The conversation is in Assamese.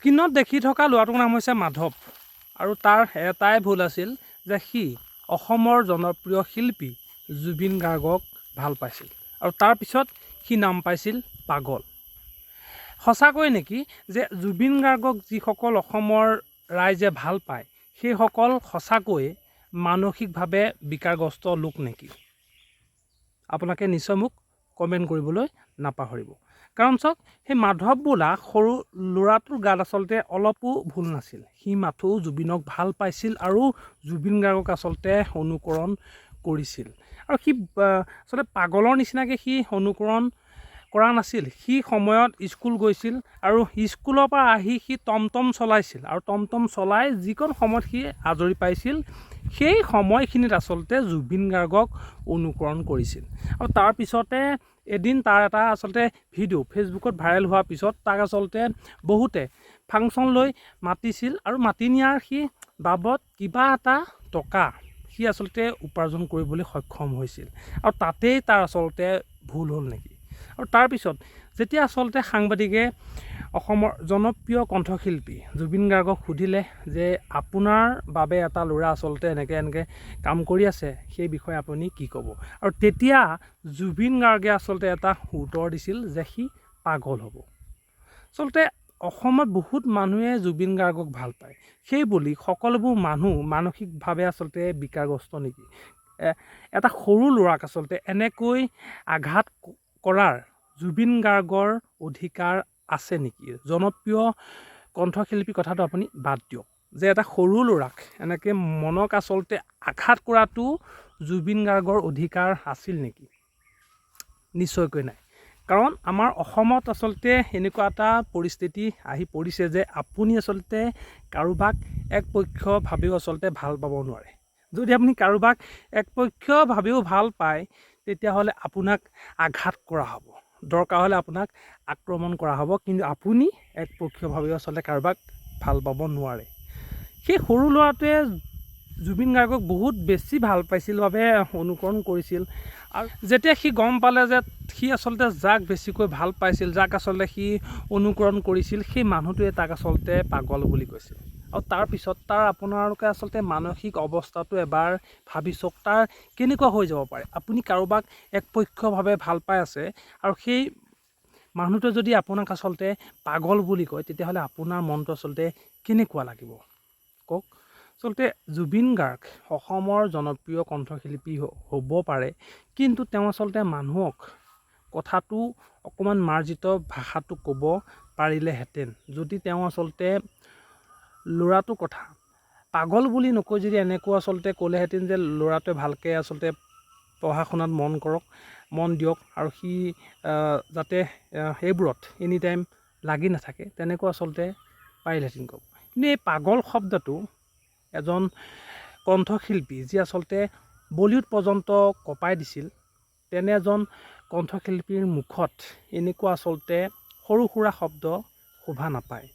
স্ক্ৰীণত দেখি থকা ল'ৰাটোৰ নাম হৈছে মাধৱ আৰু তাৰ এটাই ভুল আছিল যে সি অসমৰ জনপ্ৰিয় শিল্পী জুবিন গাৰ্গক ভাল পাইছিল আৰু তাৰপিছত সি নাম পাইছিল পাগল। সঁচাকৈ নেকি যে জুবিন গাৰ্গক যিসকল অসমৰ ৰাইজে ভাল পায়, সেইসকল সঁচাকৈয়ে মানসিকভাৱে বিকাৰগ্ৰস্ত লোক নেকি? আপোনালোকে নিশ্চয় মোক কমেণ্ট কৰিবলৈ নাপাহৰিব। কাৰণ চাওক, সেই মাধৱ বোলা সৰু ল'ৰাটোৰ গাত আচলতে অলপো ভুল নাছিল। সি মাথো জুবিনক ভাল পাইছিল আৰু জুবিন গাৰ্গক আচলতে অনুকৰণ কৰিছিল। আৰু সি আচলতে পাগলৰ নিচিনাকৈ সি অনুকৰণ কৰা নাছিল। সি সময়ত স্কুল গৈছিল আৰু স্কুলৰ পৰা আহি সি টমটম চলাইছিল আৰু টমটম চলাই যিকণ সময়ত সি আজৰি পাইছিল, সেই সময়খিনিত আচলতে জুবিন গাৰ্গক অনুকৰণ কৰিছিল। আৰু তাৰপিছতে এদিন তাৰ এটা আচলতে ভিডিঅ' ফেচবুকত ভাইৰেল হোৱাৰ পিছত তাক আচলতে বহুতে ফাংচন লৈ মাতিছিল আৰু মাতি নিয়াৰ সি বাবদ কিবা এটা টকা সি আচলতে উপাৰ্জন কৰিবলৈ সক্ষম হৈছিল আৰু তাতেই তাৰ আচলতে ভুল হ'ল নেকি? আৰু তাৰপিছত যেতিয়া আচলতে সাংবাদিকে অসমৰ জনপ্ৰিয় কণ্ঠশিল্পী জুবিন গাৰ্গক সুধিলে যে আপোনাৰ বাবে এটা ল'ৰা আচলতে এনেকৈ এনেকৈ কাম কৰি আছে, সেই বিষয়ে আপুনি কি ক'ব? আৰু তেতিয়া জুবিন গাৰ্গে আচলতে এটা উত্তৰ দিছিল যে সি পাগল হ'ব। আচলতে অসমত বহুত মানুহে জুবিন গাৰ্গক ভাল পায়, সেই বুলি সকলোবোৰ মানুহ মানসিকভাৱে আচলতে বিকাৰগ্ৰস্ত নেকি? এটা সৰু ল'ৰাক আচলতে এনেকৈ আঘাত কৰাৰ জুবিন গাৰ্গৰ অধিকাৰ আছে নেকি? জনপ্ৰিয় কণ্ঠশিল্পী কথাটো আপুনি বাদ দিয়ক, যে এটা সৰু ল'ৰাক এনেকৈ মনক আচলতে আঘাত কৰাটো জুবিন গাৰ্গৰ অধিকাৰ আছিল নেকি? নিশ্চয়কৈ নাই। কাৰণ আমাৰ অসমত আচলতে এনেকুৱা এটা পৰিস্থিতি আহি পৰিছে যে আপুনি আচলতে কাৰোবাক একপক্ষীয়ভাৱেও আচলতে ভাল পাব নোৱাৰে। যদি আপুনি কাৰোবাক একপক্ষীয়ভাৱেও ভাল পায়, তেতিয়াহ'লে আপোনাক আঘাত কৰা হ'ব, দৰকাৰ হ'লে আপোনাক আক্ৰমণ কৰা হ'ব, কিন্তু আপুনি একপক্ষীয়ভাৱেও আচলতে কাৰোবাক ভাল পাব নোৱাৰে। সেই সৰু ল'ৰাটোৱে জুবিন গাৰ্গক বহুত বেছি ভাল পাইছিল বাবে অনুকৰণ কৰিছিল আৰু যেতিয়া সি গম পালে যে সি আচলতে যাক বেছিকৈ ভাল পাইছিল, যাক আচলতে সি অনুকৰণ কৰিছিল, সেই মানুহটোৱে তাক আচলতে পাগল বুলি কৈছিল আৰু তাৰপিছত তাৰ আপোনালোকে আচলতে মানসিক অৱস্থাটো এবাৰ ভাবি চাওক, তাৰ কেনেকুৱা হৈ যাব পাৰে। আপুনি কাৰোবাক একপক্ষীয়ভাৱে ভাল পাই আছে আৰু সেই মানুহটোৱে যদি আপোনাক আচলতে পাগল বুলি কয়, তেতিয়াহ'লে আপোনাৰ মনটো আচলতে কেনেকুৱা লাগিব কওক? আচলতে জুবিন গাৰ্গ অসমৰ জনপ্ৰিয় কণ্ঠশিল্পী হ'ব পাৰে, কিন্তু তেওঁ আচলতে মানুহক কথাটো অকণমান মাৰ্জিত ভাষাটো ক'ব পাৰিলেহেঁতেন। যদি তেওঁ আচলতে ল'ৰাটোৰ কথা পাগল বুলি নকৈ যদি এনেকুৱা আচলতে ক'লেহেঁতেন যে ল'ৰাটোৱে ভালকৈ আচলতে পঢ়া শুনাত মন কৰক, মন দিয়ক আৰু সি যাতে সেইবোৰত এনি টাইম লাগি নাথাকে, তেনেকুৱা আচলতে পাৰিলেহেঁতেন ক'ব। কিন্তু এই পাগল শব্দটো এজন কণ্ঠশিল্পী, যি আচলতে বলিউড পৰ্যন্ত কঁপাই দিছিল, তেনে এজন কণ্ঠশিল্পীৰ মুখত এনেকুৱা আচলতে সৰু সুৰা শব্দ শোভা নাপায়।